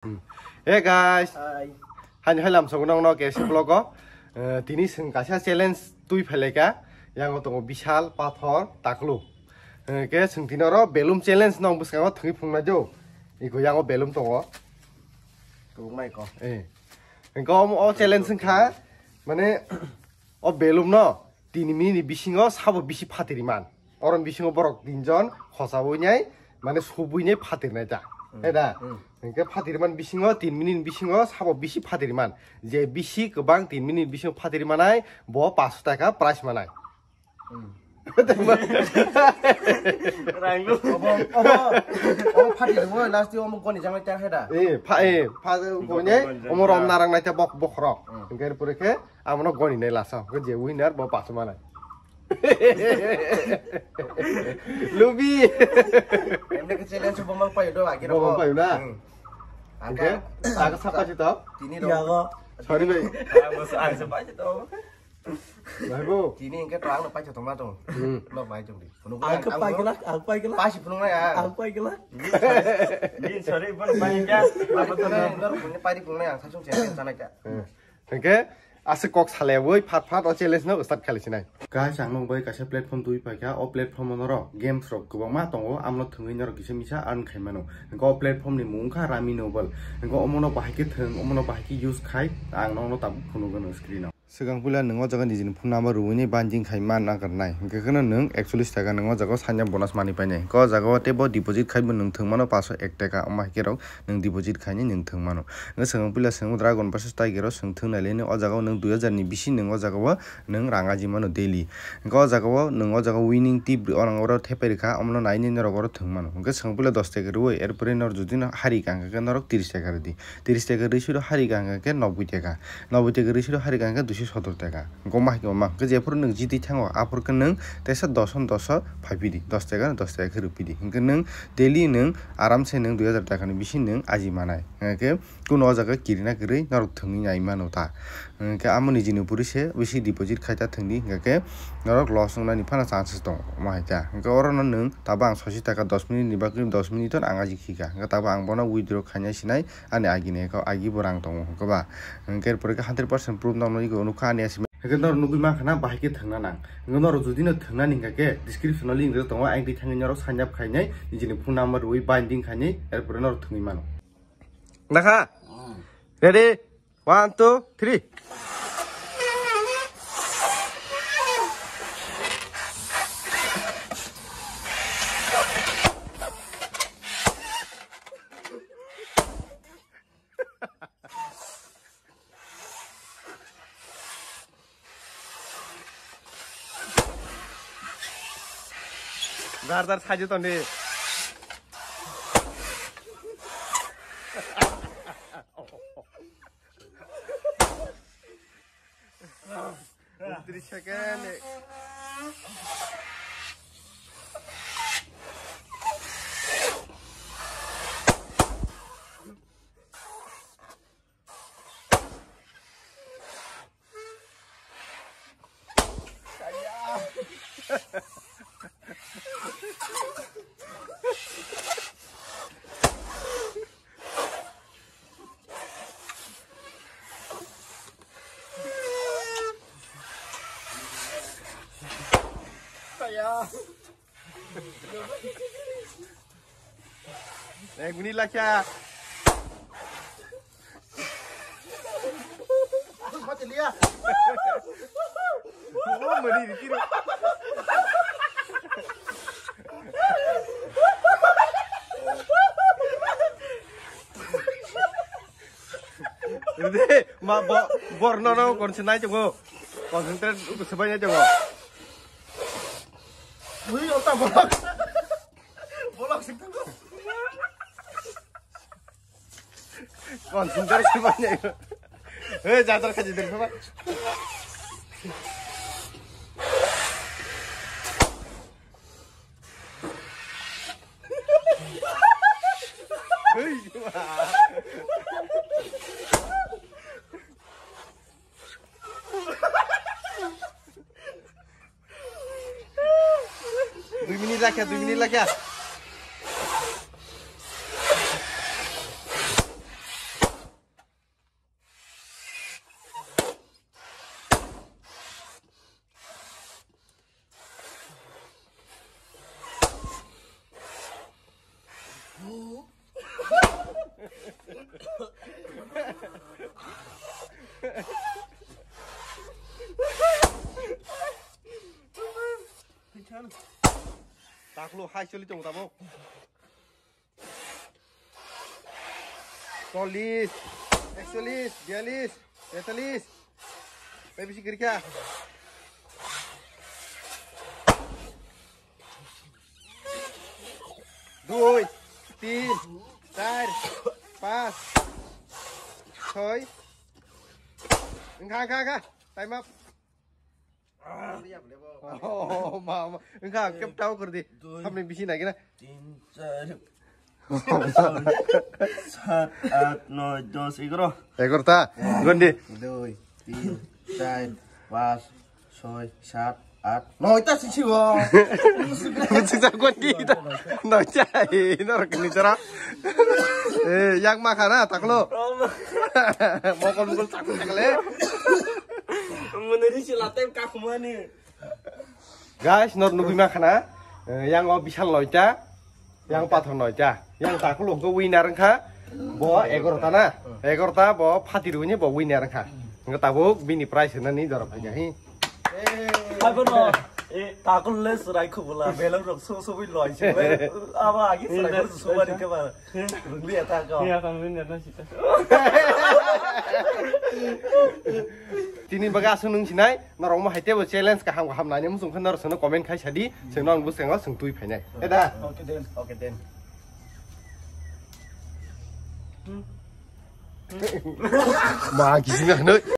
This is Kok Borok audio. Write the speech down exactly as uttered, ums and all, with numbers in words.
Hmm. Hey guys. Hi. Haini hai lamsok nong no K S vlog o. Eh, tini seng kaisa challenge twi phaileka. Yango tongo bisal pathor taklu. Eh, ke seng tini oro belum challenge nong bwskango thangwi phungnai jo. Iko yango belum tongo. Tubuk mai ko. Eh. Engko o challenge wngkha mane o belum no tin minute ni bisingo sabo bisi phatiri man. Oroni bisingo borok tinjon khochaui nai, mane subui nai phatir nai ta. Hmm. He da? Hmm. Hingke phatir man bisingo, tin minute bisingo sabo bisi phatir man. Je bisi kwbang tin minute bisingo phatir manai, bo paanso taka prize manai. Hmm. Rang lu. Obo, obo, obo phatir mo last o mo goni jangai ta he da? Eh, pha, eh, pha, goni, goni omo rom jangai. Narang nai ta bok, bokhorok. Hmm. Hingke pore khe, Amono goni nai lasa, hwnkhe je winner bo paso manai. Lubi. Emne ke challenge bo mang payo do, agiro. Bo mang payo na? Hmm. Hwnkhe, aga sapa si to? Tini do. Yago. Sorry bai. Ang se payo to. Bai bo. Tini hwnkhe to ang no payo to ma to. Hmm. Nok bai to di. Ang ke payo na, ang payo na. Pasi phunung na ya. Ang payo na. Ni sorry, bon payo ka. Pari phunung na, nor phunung na, pari phunung na, ang sasung challenge sana ka. Hmm. Hingke aswk kok salaiwi phat phat o challenge no start khalaisinai. Guys, ang nok bai kaisa platform twi paikha. O platform o norok games rok kwbangma tongo, amno thwngwi norok kisa misa earn khaimano. Hingke o platform ni mung wngkha Rummy Noble. Hingke omono bahai khe thwng, omono bahai khe use khai, ang nokno tabuk phunugano screen o. Swkang puila nwng o jaga nijini phone number rwui binding khai man nakarnai. Hingke kheno nwng ekchollish taka nwng o jaga o sign up bonus manwi painai. Hingke o jaga o teibo deposit khaibo nwng thwngmano paanso ek taka, omo hai khe rok nwng deposit khainai nwng thwng mano. Hwnkhe swkang puila swkang Dragon versus Tiger o swng thwng nai le, o jaga o nwng dui hajar ni bisi nwng o jaga o nwng rang aji mano daily. Hwnkhe o jaga o nwng o jaga o winning tip ri, o rang oro thepai rikha, omono nai nai norok oro thwng mano. Hwnkhe swkang puila dos taka rwui, er pore norok jodi no hari ka hwnkhe norok tris taka rwdi. Tris taka rwui siro hari ka hwnkhe noboi taka. Noboi taka rwui siro hari ka hwnkhe duiso sotor taka. Hwnkhe omo hai khe omo hwnkhe jephuru nwng jiti thango, aphuru khe nwng teisa dos on dos o phai phidi, dos taka no dos taka khe rwphidi. Hwnkhe nwng daily nwng aram se nwng dui hajar taka ni bisi nwng aji manai. Hwnkhe kuno o jaga kirina kwrwi norok thwngwi nai mano ta. Hwnkhe amo nijini puri se bisi deposit khai ta thwngdi, hwnkhe norok loss wngnani phano chances tongo, omo hai khe. Hwnkhe oro no nwng tabo ang sosi taka dos minute ni bagwi dos minute no ang aji khika. Hwnkhe tabo ang bono withdraw khaina sinai ani agi ni account, agi bo rang tongo, hwnkhe ba. Hwnkhe er pore khe hundred percent proof nokno ego nukha ani S M S. Hwnkhe norok nugwi mankha na bahai khe thwngna nang. Hwnkhe norok jodi no thwngna ni hwnkha khe description o link rwjak tongo, ayang twi thangwi norok sign up khainai, nijini phone number rwui binding khainai, er pore norok thwngwi mano. Nakha? Ready? One, two, three. Jar jar sajo toni. Tris second. Kaya. Ek minute lakya. Mati liya. Oh, mari di kiri. Rede, ma bo, bor no no kon sinai chungo. Concentrate uku sebanyak chungo. Ui, otak bolak. Bolak sih tuh. Concentrate sebanyak. Eh, jatuh ke jadi apa? Dui minit lakya, dui minit lakya. Hai choli tongo tabuk. Chollis, ekchollis, biyallis, tetallis. Bai bisi kwrwi kha. Dui, tin, char, pas, soi. Wngkha, wngkha, wngkha. Time up. Oh, ma, ma. Wngkha, kep tau kwrwi di. Dui. Hamni bisi nagina. Tin, char, sat, at, noi, dos, egaro. Egaro ta? Gondi. Dui, tin, char, pas, soi, sat, at, noi ta sisi o. Bwswk jak gondi ta. Noi chai, norok ni chara. Eh, yang ma khana, taklo. Mokol mokol chakul chakle. Mwnwi si latem kakhumani. Guys, nor nugui ma khana, eh, yang o bisal noita, yang pathor noita, yang takul hwnkhe winner wngkha, bo egarota na, egarota bo phati rwini bo winner wngkha. Wngkha tabuk bini prize hwnani jorok phaikha hi. Hai bono, eh, takul le swrai khubula, belok rok so so wi loi se, aba agi swrai khubula so bari ke ba, rungli ata ka. Tini baga aswk nung sinai. Norok mo hai tebo challenge kaham kaham nainai muchung khe norok sono comment khai sadi, chwng norok bwskango chwng twi phainai. Eda. Okay, then. Okay, then. Ma kising ano.